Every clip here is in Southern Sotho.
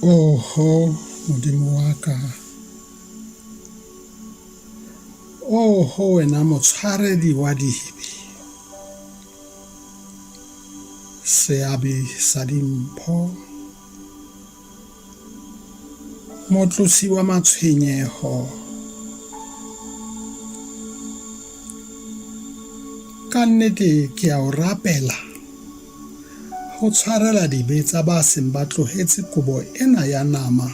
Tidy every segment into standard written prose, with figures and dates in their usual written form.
Oho Modimo wa ka, oho wena motshwaredi wa dibe, seabi sa dimpho, motlosi wa matshwenyeho, ka nnete ke a o rapela ho tshwarela dibe tsa ba seng ba tlohetse kobo ena ya nama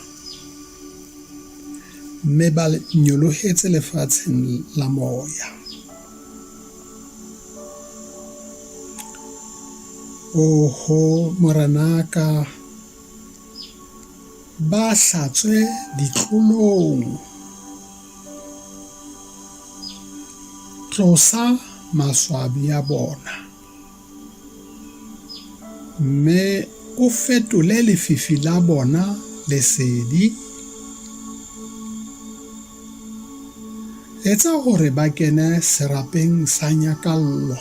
mme ba nyolohetse lefatsheng la moya. Oho Morenaka, ba hlatswe ditlolong, tlosa maswabi a bona, mme o fetole lefifi la bona lesedi. Etsa hore ba kene serapeng sa nyakallo,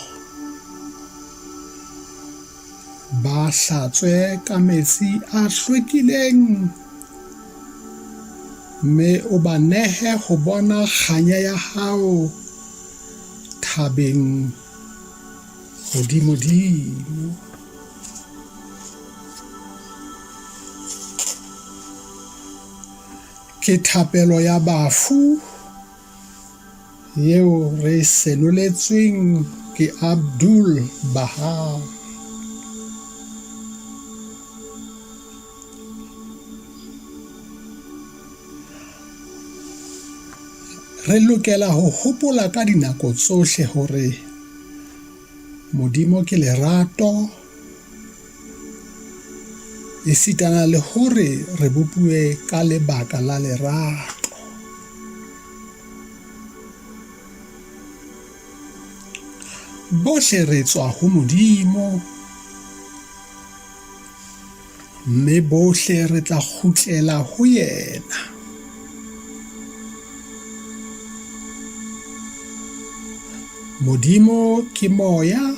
ba hlatswe ka metsi a hlwekileng, mme o ba nehe ho bona kganya ya hao thabeng hodimodimo. Ke thapelo ya bafu yeo re e senoletsweng ke Abdul Baha. Re lokela ho hopola ka dinako tsohle hore Modimo ke lerato, esitana le hore re bopuwe ka lebaka la lerato. Bohle re tswa ho Modimo, mme bohle re tla kgutlela ho yena. Modimo ke moya.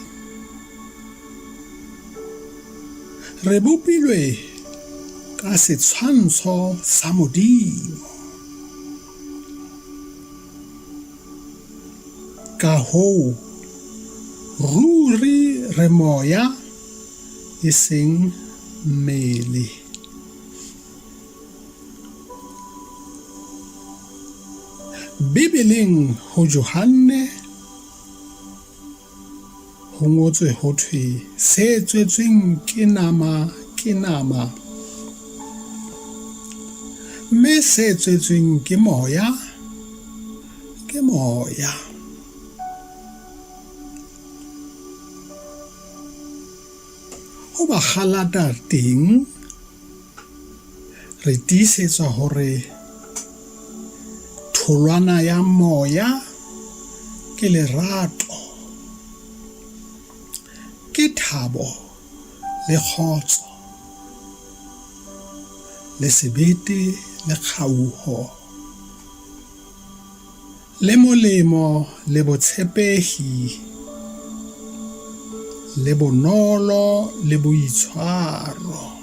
Re bopilwe ka setshwantsho sa Modimo. Ka hoo, ruri re moya, e seng mmele. Bibeleng ho Johanne ho ngotswe ho thwe, Se tswetsweng ke nama ke nama, mme se tswetsweng ke moya ke moya. Ho Bagalata teng re tiisetswa hore tholwana ya moya ke lerato, ke thabo le kgotso, le sebete le kgauho. Le molemo le botshepehi, le bonolo le boitshwaro.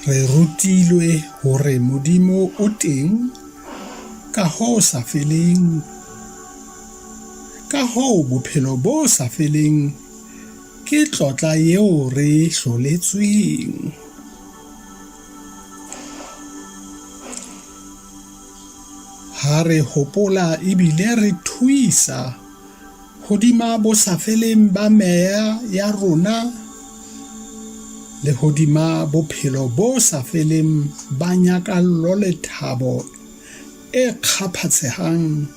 Re rutilwe hore Modimo o teng ka ho sa feleng. Ka hoo bophelo bo sa feleng Ke tlotla yeo re e hloletsweng. Ha re hopola ebile re thuisa hodima bosafeleng ba meya ya rona le hodima bophelo bo sa feleng ba nyakallo le thabo e kgaphatshehang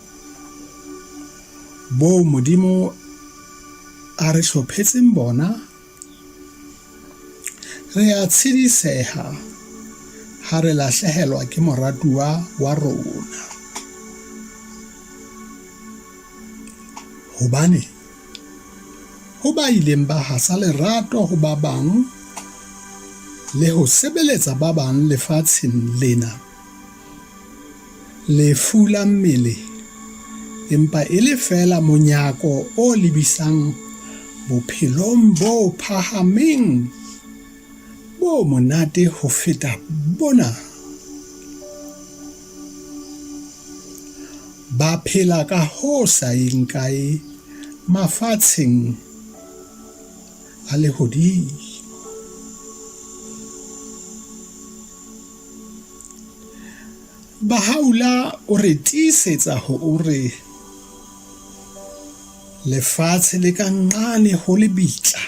boo Modimo a re hlophetseng bona, re a tshediseha ha re lahlehelwa ke moratuwa wa rona. Hobane ho ba ileng ba hasa lerato ho ba bang le ho sebeletsa ba bang lefatsheng lena, lefu la mmele empa e le feela monyako o lebisang bophelong bo phahameng bo monate ho feta bona. Ba phela ka ho sa yeng kae mafatsheng a lehodimo. Bahá'u'lláh o re tiisetsa ho o re, Lefatshe le ka nqane ho lebitla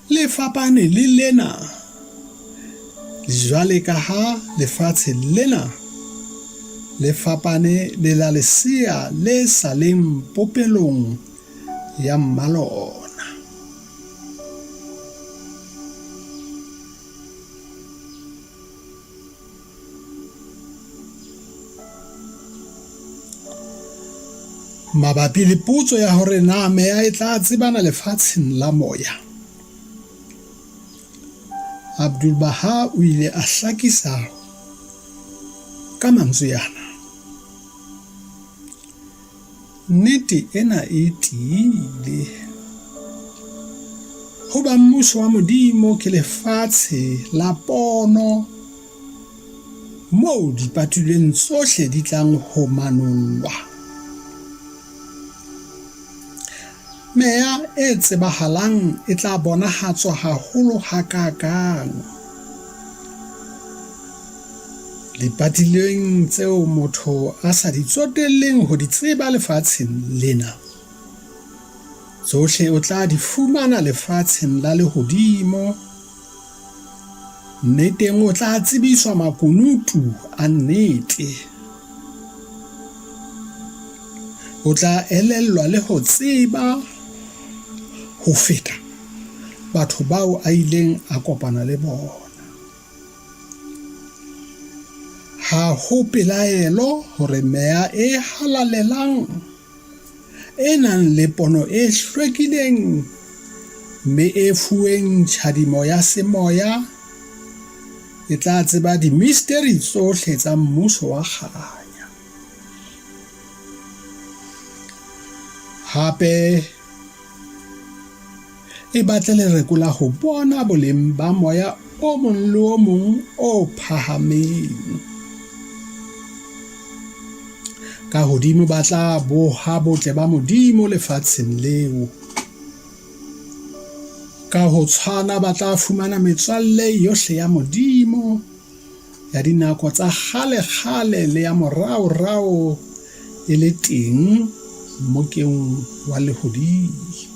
le fapane le lena, jwale ka ha lefatshe lena le fapane le la lesea le sa leng popelong ya mmalona. Mabapi le potso ya hore na meya e tla tsebana lefatsheng la moya, Abdu'l-Bahá o ile a hlakisa ka mantswe ana, Nnete ena e tiile. Hoba Mmuso wa Modimo ke lefatshe la pono moo dipatilweng tsohle di tlang ho manollwa. Meya e tsebahalang e tla bonahatswa haholo hakaakang! Dipatilweng tseo motho a sa di tsotelleng ho di tseba lefatsheng lena, tsohle o tla di fumana lefatsheng la lehodimo, mme teng o tla tsebiswa makunutu a nnete. O tla elellwa le ho tseba ho feta batho bao a ileng a kopana le bona. Ha ho pelaelo hore meya e halalelang e nang le pono e hlwekileng mme e fuweng tjhadimo ya semoya e tla tseba dimisteri tsohle tsa Mmuso wa kganya. Hape E batle lereko la ho bona boleng ba moya o mong le o mong o phahameng. Ka hodimo ba tla boha botle ba Modimo lefatsheng leo. Ka ho tshwana ba tla fumana metswalle yohle ya Modimo ya dinako tsa kgale-kgale le ya morao-rao e le teng mmokeng wa lehodimo.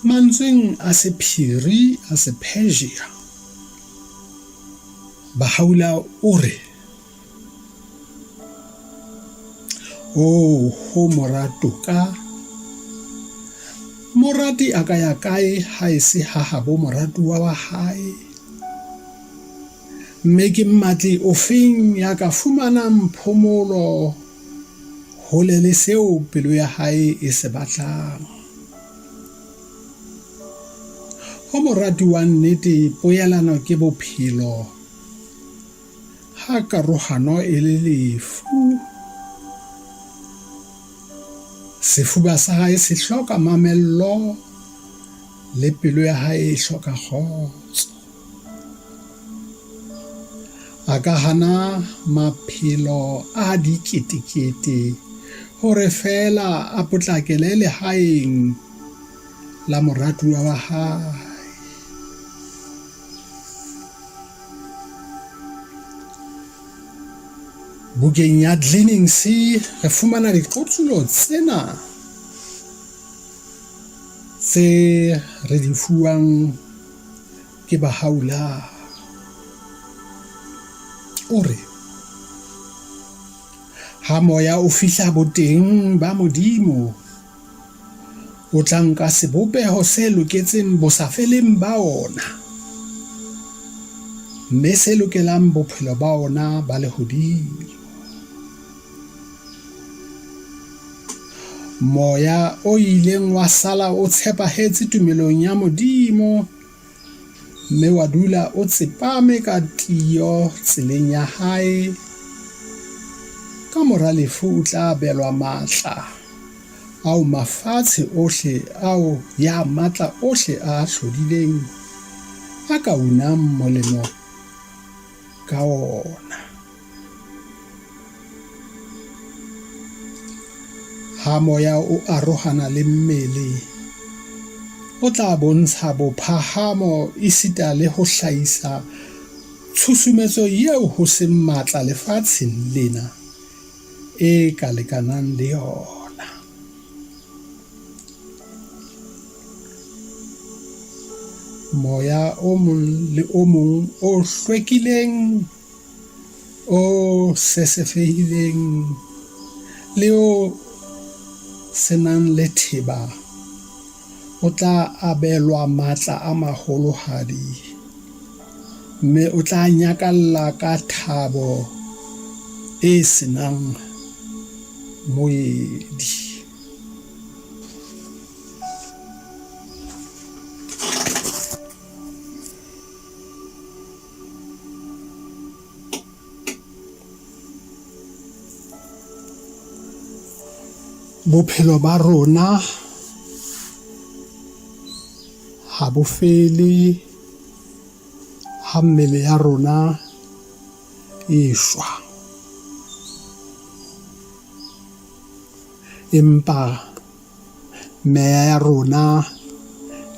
Mantsweng a sephiri a Sepersia, Bahá'u'lláh o re, Oho mora toka, morati a ka ya kae haese ha habo moratuwa wa hae? Mme ke mmatli ofeng ya ka fumanang phomolo hole le seo pelo ya hae e se batlang? Ho morati wa nnete poelano ke bophelo, ha karohano e le lefu. Sefuba sa hae se hloka mamello le pelo ya hae e hloka kgotso. A ka hana maphelo a diketekete hore feela a potlakele lehaeng la moratuwa wa hae. Bukeng ya Gleanings re fumana diqotsulo tsena tse re di fuwang ke Bahá'u'lláh. O re, Ha moya o fihla boteng ba Modimo, o tla nka sebopeho se loketseng bosafeleng ba ona, mme se lokelang bophelo ba ona ba lehodimo. Moya o ileng wa sala o tshepahetse tumelong ya Modimo. mme wa dula o tsepame ka tiyo tseleng ya hae, ka mora lefu o tla abelwa matla ao mafatshe ohle ao ya matla ohle a hlodileng a ka unang molemo ka ona. Ha moya o arohana le mmele, o tla bontsha bophahamo esita le ho hlahisa tshusumetso eo ho seng matla lefatsheng lena e ka lekanang le yona. Moya o mong le o mong o hlwekileng, o sesefehileng le o se nang letheba o tla abelwa matla a maholohadi mme o tla nyakalla ka thabo e se nang moedi. Bophelo ba rona ha bo fele ha mmele ya rona e shwa. Empa meya ya rona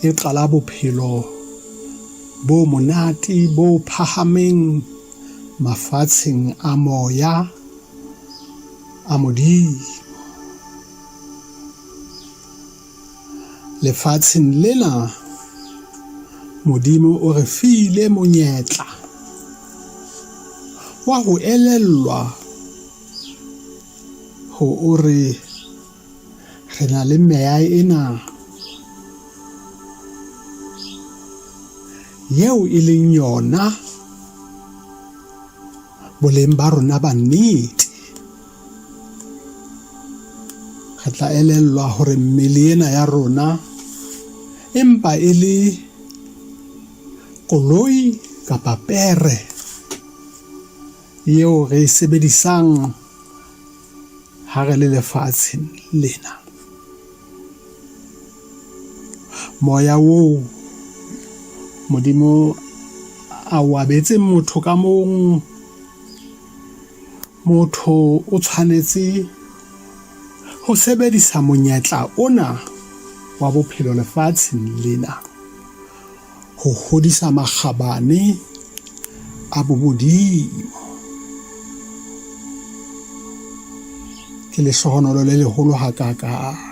e qala bophelo bo monate bo phahameng mafatsheng a moya a Modimo. Lefatsheng lena Modimo o re file monyetla wa ho elellwa ho o re re na le meya ena eo e leng yona boleng ba rona ba nnete. Re tla elellwa hore mmele ena ya rona empa e le koloi kapa pere eo re e sebedisang ha re le lefatsheng lena. Moya oo Modimo a o abetseng motho ka mong, motho o tshwanetse ho sebedisa monyetla ona wa bophelo lefatsheng lena ho hodisa makgabane a bomodimo. Ke lehlohonolo le leholo hakakang.